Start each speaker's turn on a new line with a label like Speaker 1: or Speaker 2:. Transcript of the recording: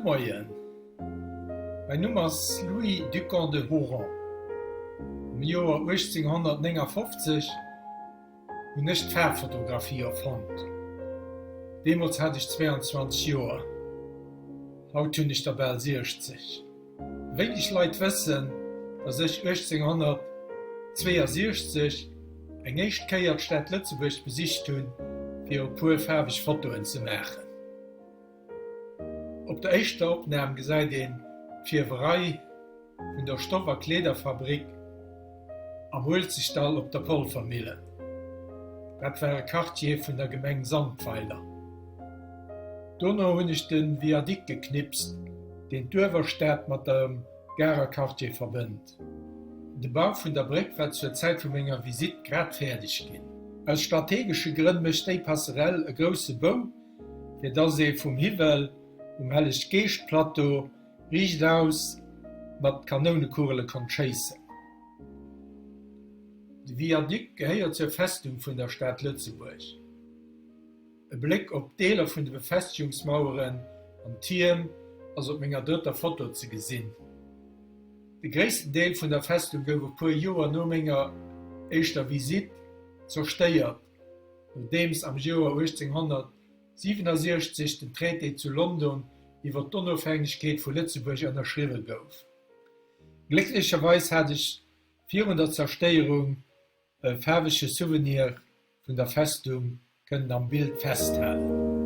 Speaker 1: Moien. Mäin Numm ass Louis Ducamp de Hauron. Am Joer 1859 hunn ech d'Faarffotografie erfonnt. Deemools hat ech 22 Joer, haut hunn ech der bal 60. Wéineg Leit wëssen, datt ech 1862 eng éischt Kéier d'Stad Lëtzebuerg besicht hunn, fir e puer faarweg Fotoen ze maachen. Op der éischter Opnam gesäit een d'Fierwerei vun der Stoff a Kleederfabrik am Uelzechtdall op der Polvermillen. Dat war e Quartier vun der Gemeng Sandweiler. Dono hunn ech de Viaduc geknipst, deen d'Uewerstad mat dem Garer Quartier verbënnt. De Bau vun der Bréck war zur Zäit vu menger Visitt grad fäerdeg ginn. Aus strategesche Grënn mécht déi Passerelle e grousse Bou, fir dass ee vum Hiwwel um Helleg-Geescht-Plateau riichtaus mat Kanounekugele konnt schéissen. De Viaduc gehéiert zur Festung vun der Stad Lëtzebuerg. E Bléck op Deeler vun de Befestegungsmaueren an Tierm ass op menger drëtter Foto ze gesinn. De gréissten Deel vun der Festung gouf e puer Joer no menger éischter Visitt zerstéiert, nodeems am Joer 1867 den Traité zu London iwwer d'Onofhängegkeet vu Lëtzebuerg ënnerschriwwe gouf. Glécklecherweis hat ech virun der Zerstéierung e faarwege Souvenir vun der Festung kënnen am Bild festhalen.